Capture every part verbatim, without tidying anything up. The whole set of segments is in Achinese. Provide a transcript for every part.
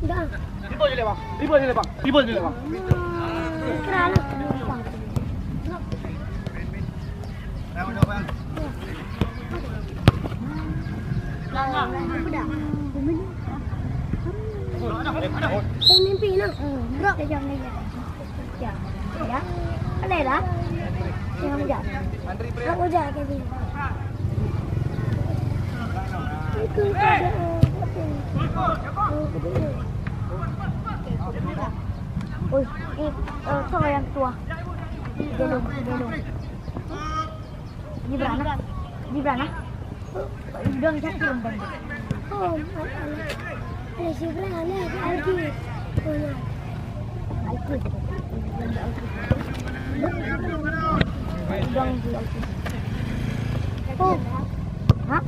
Dah. Dribble je leh, bang. Dribble je leh, bang. Dribble je leh, bang. Kera lah. Pemimpin lah. Bro. Kejam lagi. Ya. Ya. Pandai lah. Jangan hujan. Nak hujan ke dia? Itu pada, oh, betul. Oh, betul. Oi, eh, eh, kau yang tua. Belum, belum. Gibran ah. Gibran ah. Udah ngecat turun tadi. Oh, alah. Alah, si Gibran, alah, si Alki. Oh, ya. Alki. Udah si Alki. Oh. Hah?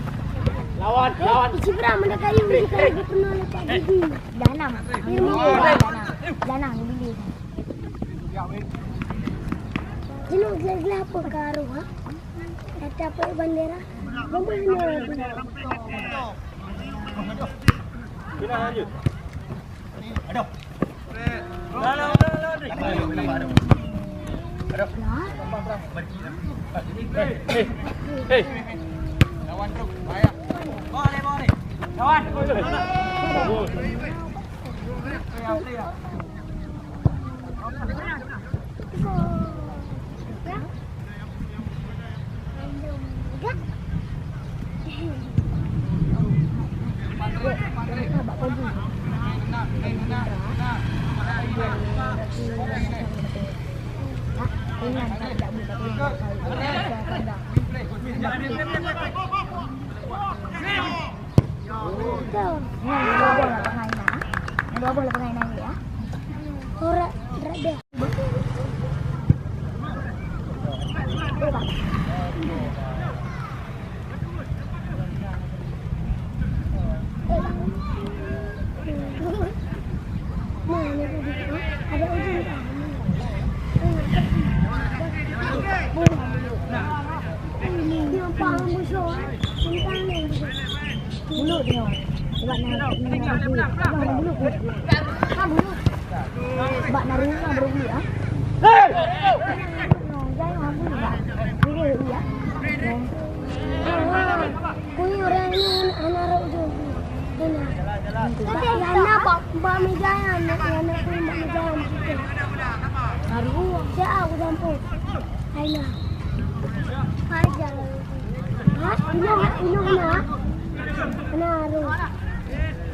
Lawan, eh, lawan. Si Gibran, mana kayu, si kayu dia pernah lepas gigi. Dah enam. Ilmu. Dah enam. Dah enam, dia beli. Jenuh gelap-gelap apa karuh, ha? Kata apa bandera? Mana? Aduh. Aduh. Aduh. Aduh. Hei. Hei. Lawan terus. Bahaya. Bawa leh, bawa leh. Lawan. Dua boh lah pengai na. Dua boh lah pengai na ya. Ora, ora deh. Bulu tengok. Sebab na, na, na, na, bulu. Ha, bulu. Sebab na rumah baru bulu, ha. Jangan bulu, ha. Bulu, ya. Kuih orang ni anak rok tu. Ini. Tapi anak bak, bak meja, anak, anak kuih bak meja. Baru. Siap aku campur. Aina. Hajar. Ha? Inoe, inoe kena. Kena aru.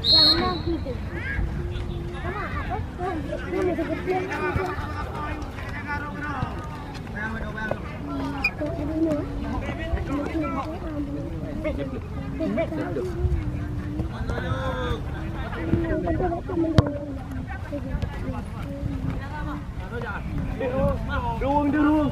Yang mana gitu? Sama apa? Ini masih kecil. Tuh, ini. Durung, durung.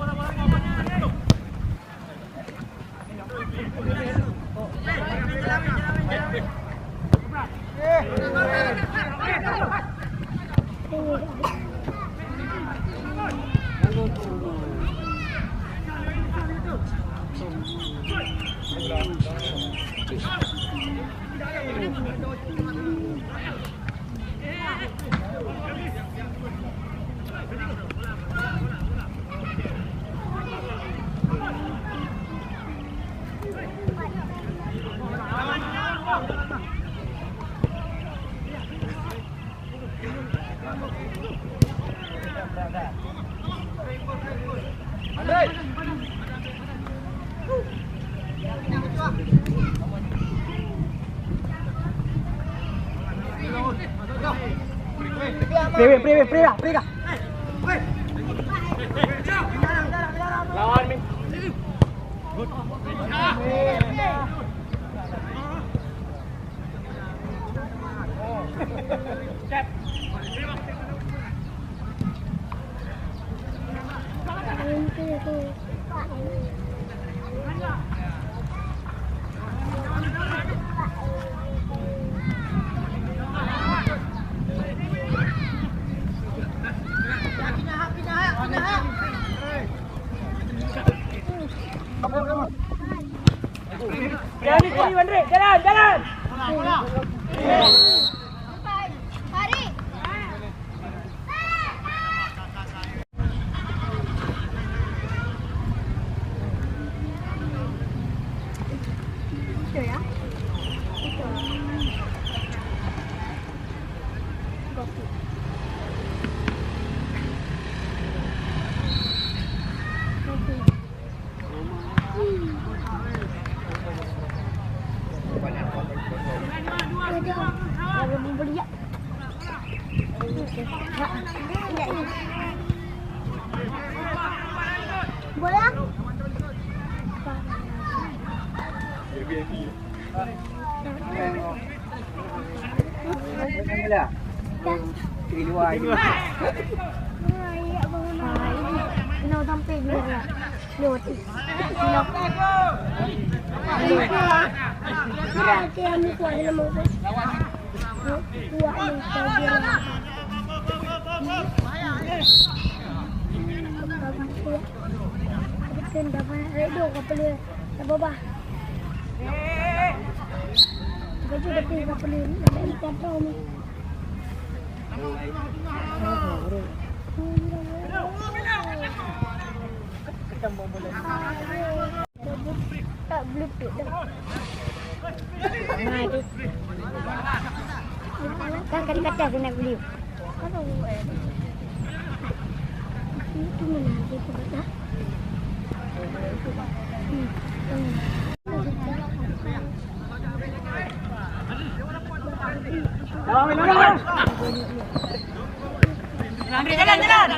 Prewin, prewin, prewin, prewin. Lawan, Min. Jalan, jalan, Andre, jalan, jalan. Bola. Kena sampai biar lah. Lewat. Kira dia ni kuat dalam apa? Kuat ni, kuat dia. Betul, dah banyak redo kapal dia. Tak apa-apa. Baju dah pergi kapal dia. Dah ikan tu ni. Tak bluetooth dah. Nah, itu. Kan kali kata aku nak beli. Itu mana dia tu, Bang? Hmm. Hmm. Jalan, jalan, jalan.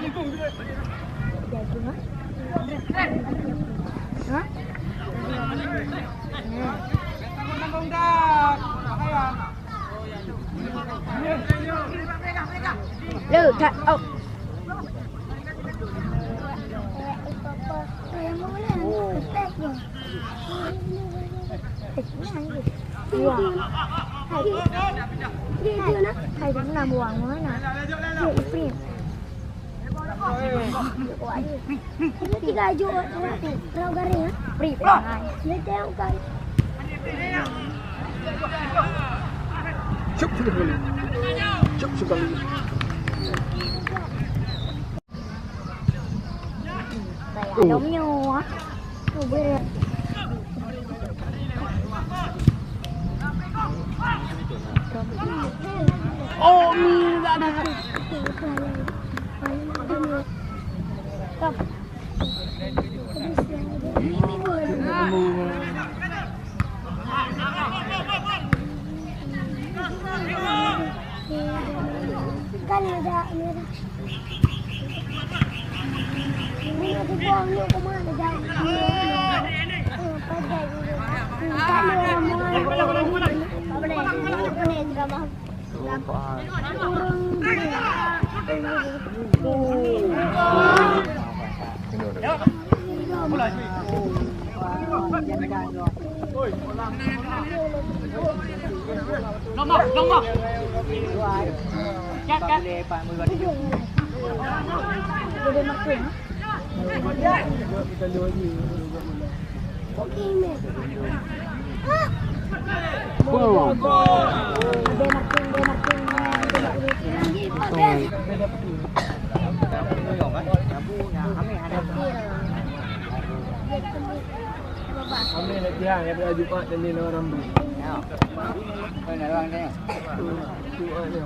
Le, tak, oh. Wah. Hai, hai, hai, hai. Itu tiga aju, rau garing, ha? Free, free. Dia tengok kan. Cuk, cuk, cuk. Cuk, cuk, cuk. Kayak ada nyoe. Oh, ni tak ada. Kan ada merah. Ini aku buang ni, aku mana dah. Eh, pakai dulu. Kan ada orang buang. Apa ni? Apa ni drama? Urung. Nomor, nomor. Kat, kat. Kami latihan, ya, pada Jumaat dan di luar rambu. Ya. Kau nak orang tanya? Jumaat ni.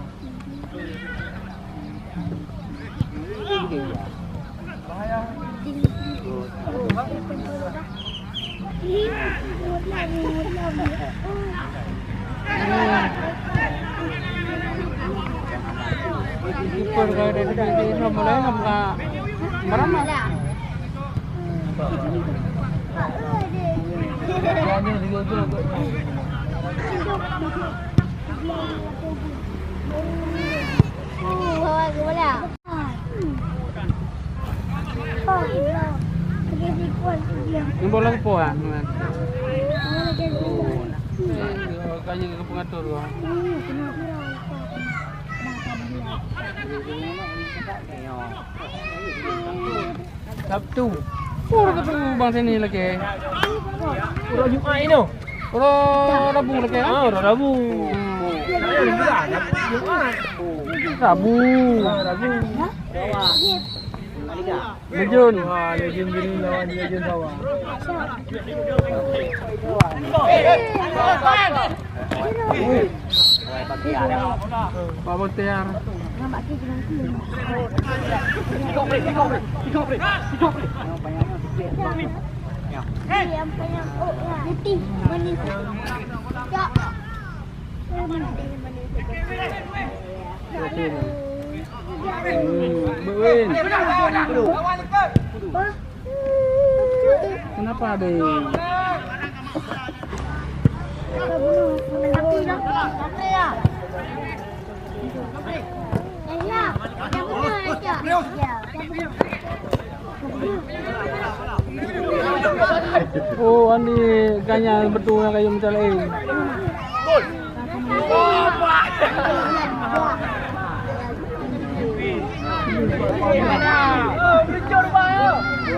Kiper ka dari, dari, dari, mulai lah, buka. Barang mah. Ni bola apa, ah? Oh, kayaknya ke pengatur, ah. Sabtu. Oh, Sabtu bang sini lagi. Uroe Jumat inoe. Uroe Rabu lagi, ah? Ah, uroe Rabu. Jumat. Rabu. Ah, Rabu. Legiun. Ha, Legiun Biru lawan Legiun Sawa. Pak Botiar. Putih, manis. Hmm, Buin. Kenapa, Dek? Oh, Andi kanya betul yang kayu mencalai.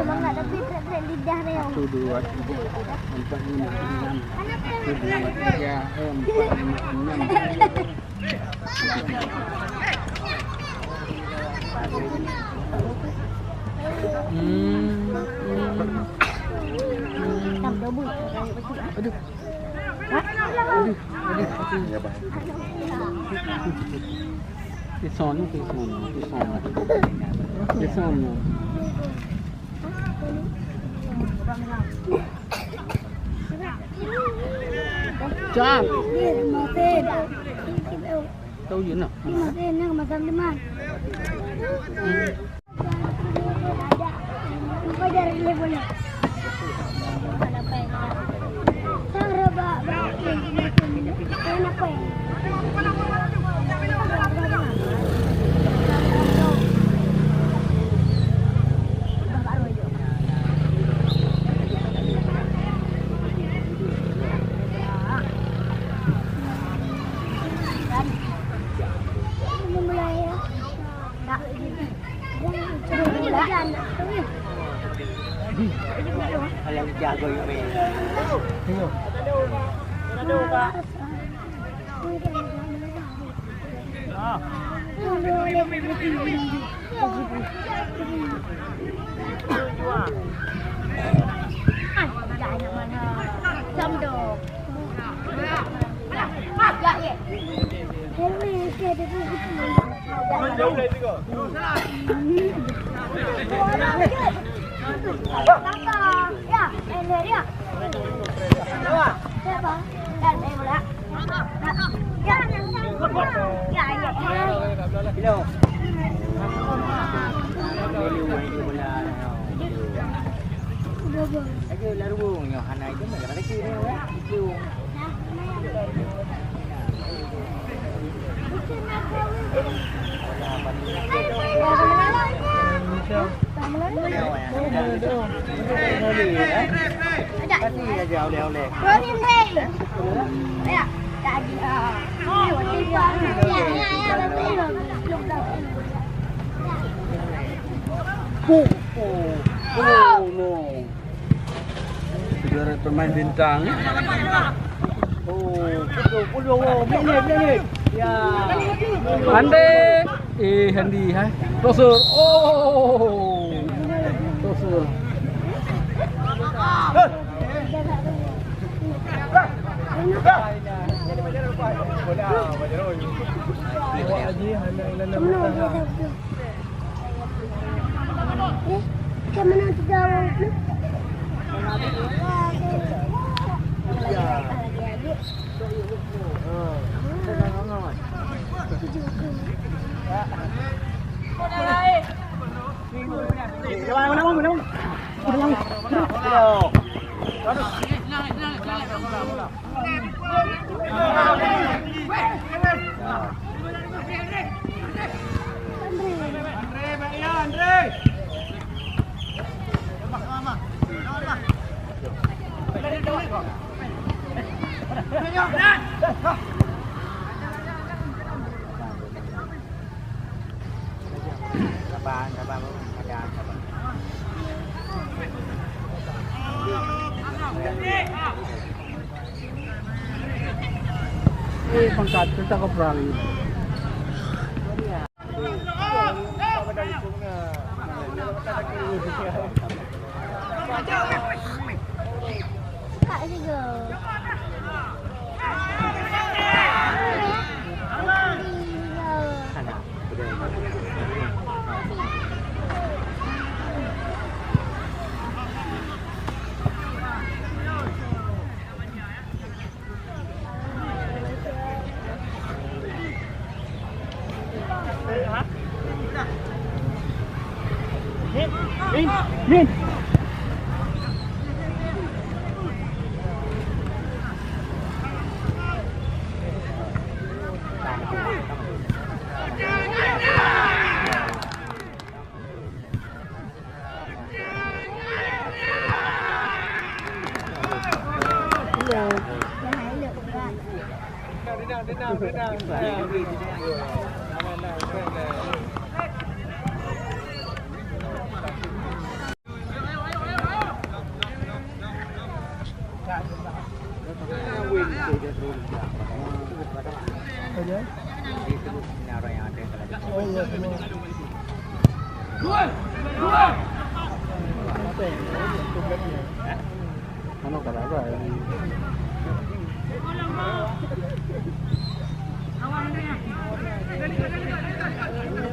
Satu, dua, tiga, empat, lima, enam. Satu, dua, tiga, empat, lima, enam. Hmm. Aduh. Aduh, aduh, aduh. Pison, pison, pison. Pison. Cang. Tahu je nak. Oh, oh, oh, no. Saudara pemain bintang, eh? Oh, betul, betul. Oh, minit, minit. Ya. Andi. Eh, Andi, hai. Tosur. Oh. Tosur. Awak Haji hana inan nama tangga. Sabar, sabar, sabar, sabar. Eh, pangkat, kita ke perang.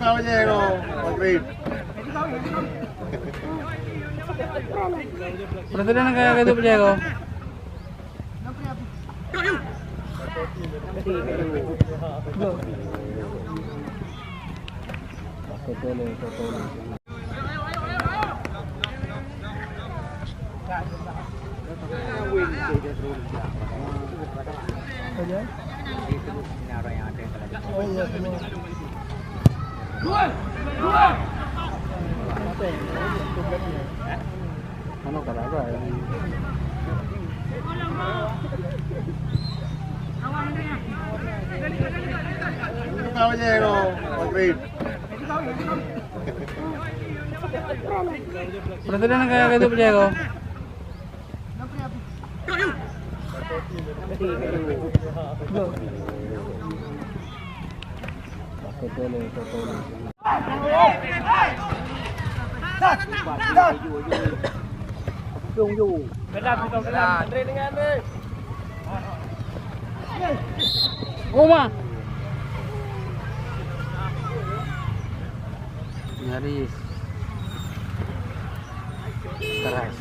Kau je kau, Maghrib. Presiden ka, ka itu percaya kau. Mana tak ada. Kau je kau, Maghrib. Presiden ka, ka itu percaya kau. Oma. Nyaris. Keras.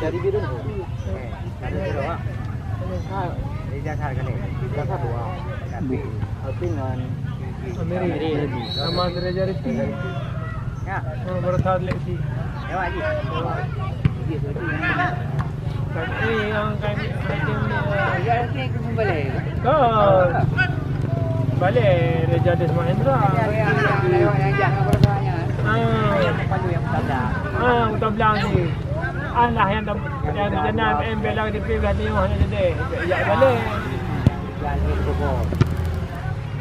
Jadi biru. Ada dua. Ada dua. Ada dua. Alvin dan Amiri. Amiri. Sama Amiri Jariti. Ya. Oh, baru tahu lagi. Ya, Pak Haji. Tapi yang kan, kan. Balik Raja Des Mahendra. Yang, yang, yang, yang, yang, yang, yang, Ah. Ah, Kota Blang ni. Ah, lah yang tam-, yang rencana M P lah di P W H T O hanya jadi. Ya, balik. Yang ni tu, Bos.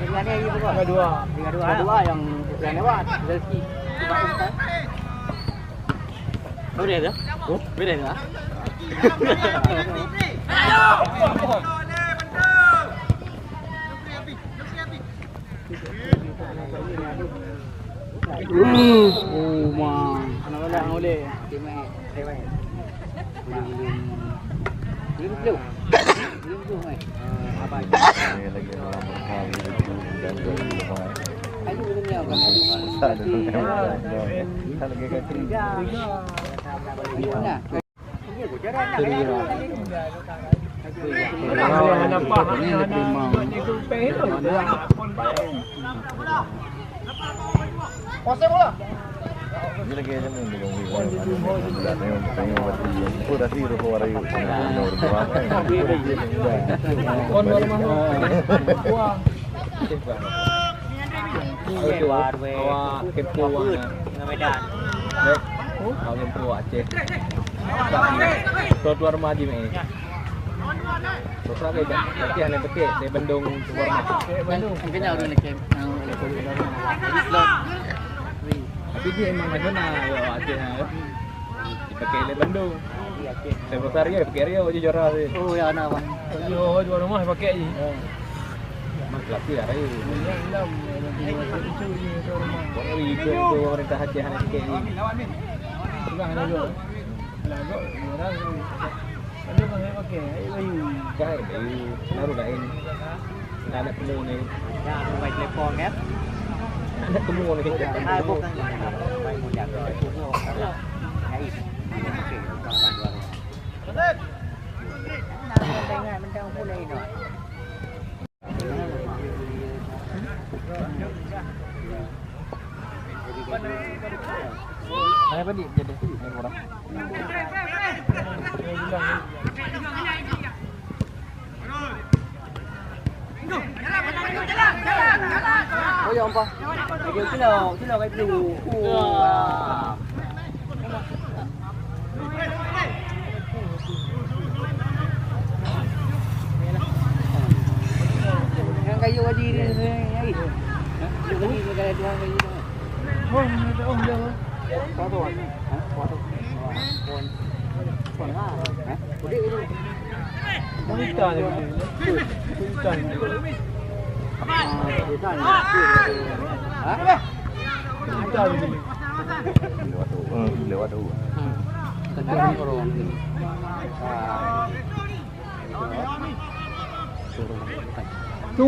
Yang ni, Bos. Kedua. Kedua, yang, yang lewat. Rezeki. Boleh tu? Oh? Boleh tu, ah? Oh, ma. Anak lelaki boleh. Belum, belum. Belum, belum, eh. Saya lagi orang berkahwin itu dan berkahwin. Ayo, belum ya, kan? Saya lagi kata. Ayo, nah. Ini lagi aja main dengan Wei. Tengok, tengok mati. Aku dah sih roh orang yuk. Kon normal. Wah. Awak kepo awak. Medan. Dek, awak kepo Aceh. Trotoar maju ni. Trotoar ke, Aceh hana pakai, di Bandung trotoar maju. Bandung. Mungkin jauh dulu, Kem. Tapi dia emang nasional, ya, Aceh, ya. Dipakai oleh Bandung. Saya besar ya, pakai Rio je juara tu. Oh, ya, nak, Bang. Rio juara rumah pakai je. Ya. Mas latih lah, Rio. Banyak hilang, yang latih, latih itu, itu rumah. Kok Rio itu, itu pemerintah Aceh hana pakai je. Sudah, hana jual. Lagu, juara tu. Ada masa pakai, air bayu. Dah, air bayu. Baru lain. Dah nak temu ni. Dah, aku main telepon, kan? Dah nak temu ni. Ah, bukan. Main muda. Gaib. Okey. Tengah mentang pun lain, no. Hai, apa ni jadi? Hai, orang. Oh, ya, ampun. Okey, okey lah. Okey lah, okey dulu. Oh, wah. Yang kayu tadi ni, ni, ni. Kayu tadi ni, kalau tuan kayu tu. Oh, oh, dah. Kuat tu, Wan. Ha? Kuat tu. Kuat. Ha? Kuat. Ha? Kudik tu. Cerita je boleh. Cerita je boleh. Ah, cerita je. Ha? Cerita je boleh. Lewat tu. Hmm, lewat tu. Hmm. Sekarang orang ni. Ah. Tu.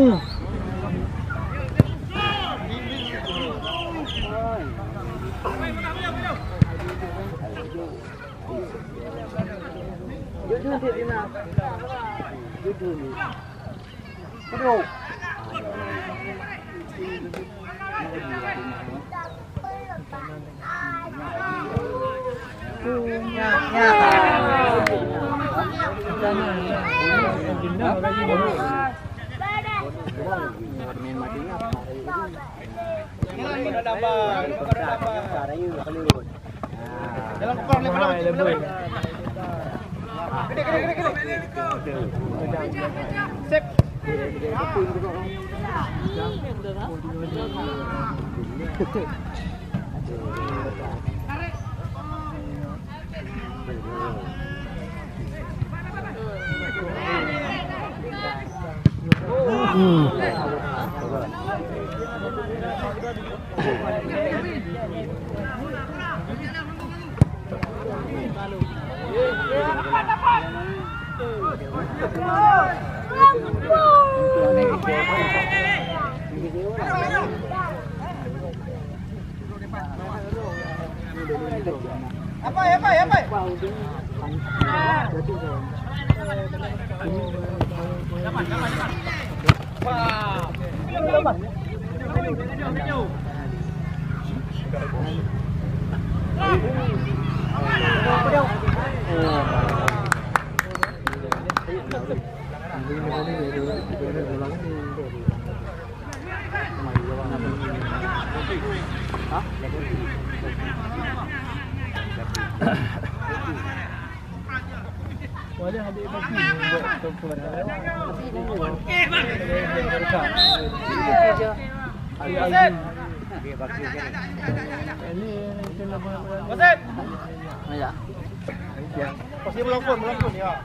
Masih melengkung, melengkung, ya.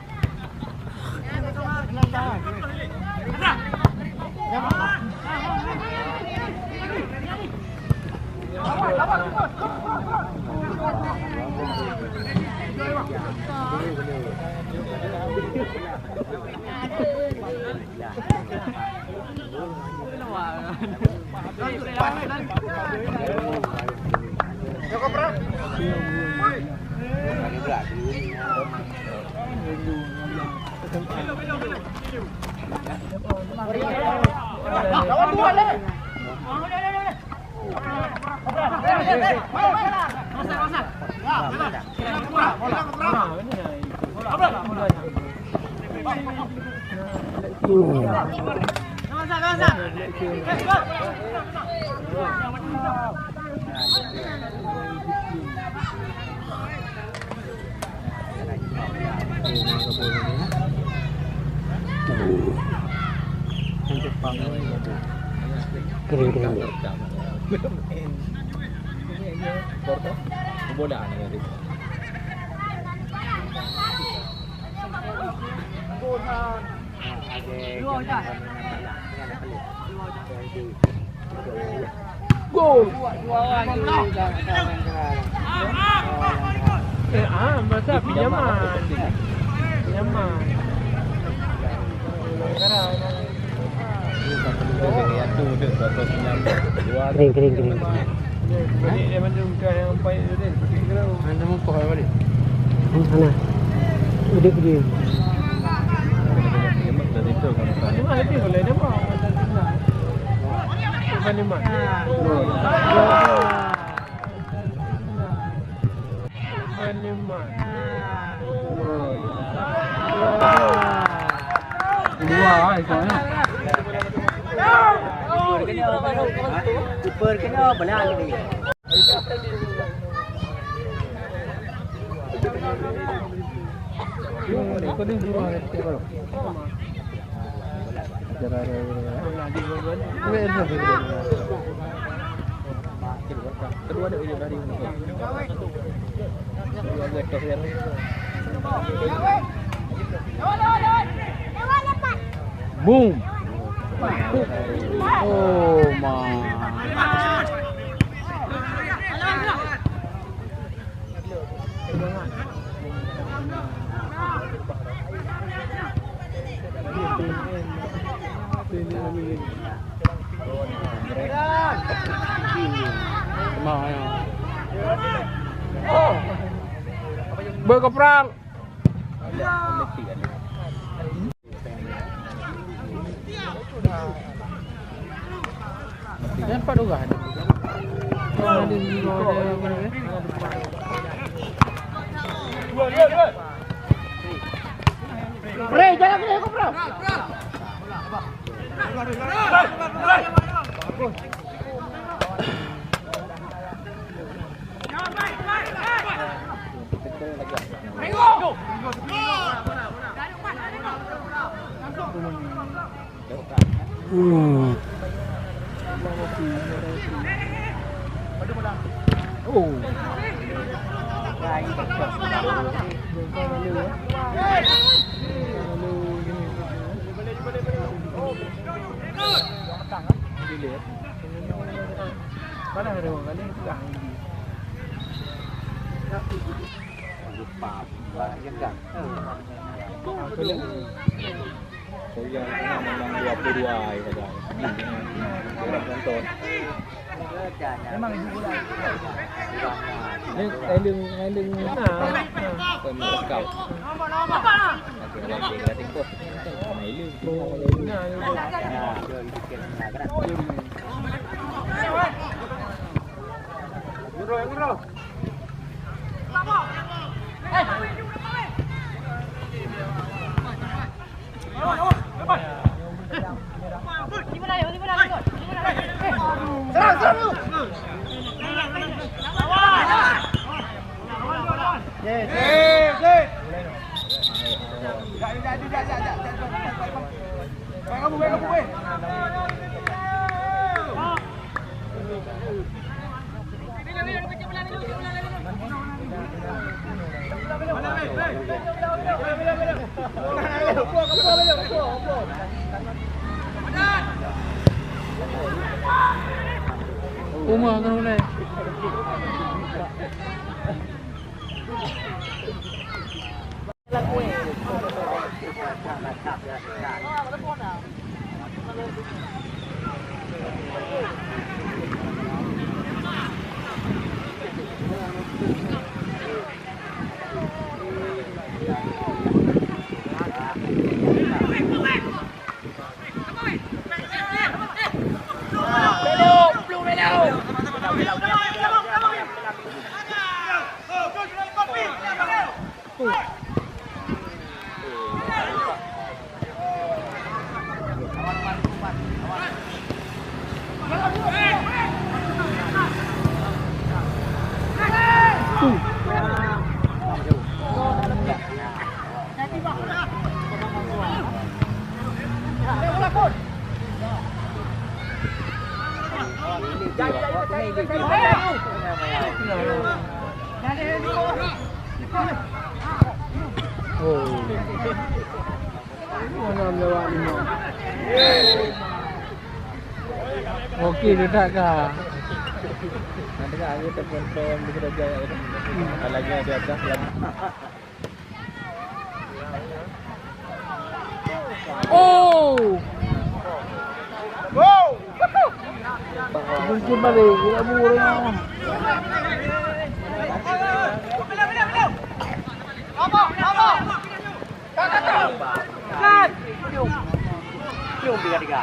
Kering, kering. Bola ni. Gol. Eh, ah, masa pinjaman. Pinjaman. Kering, kering, kering. Mana muka balik? Mana? Udah gede. Bukan ni, Mat. Bukan ni, Mat. Dua, ah, ikutnya. Super kena, belah lagi. Boom. Oh, ma. Beukeprang. Bre, jalan ke dia, bro. Hmm. Oh. Mana ada orang lain? Lupa, banyak juga. Kuliah memang dua puluh dua hari saja. Orang tonton. Memang ibu bola. Ni, Elung, Elung. Bukan scout. Okey, okey, okey, okey. Sama Elung. Oh, nah, Elung. Uma kena mulai. Oh. Mana melewat lima. Okey, letak ka. Nanti kan angin terpenton di kerajaan. Lagi ada atas lagi. Oh! Wow! Mungkin balik, kita burung. Cium tiga-tiga.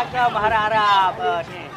Ka meuharap-harap, eh, ni.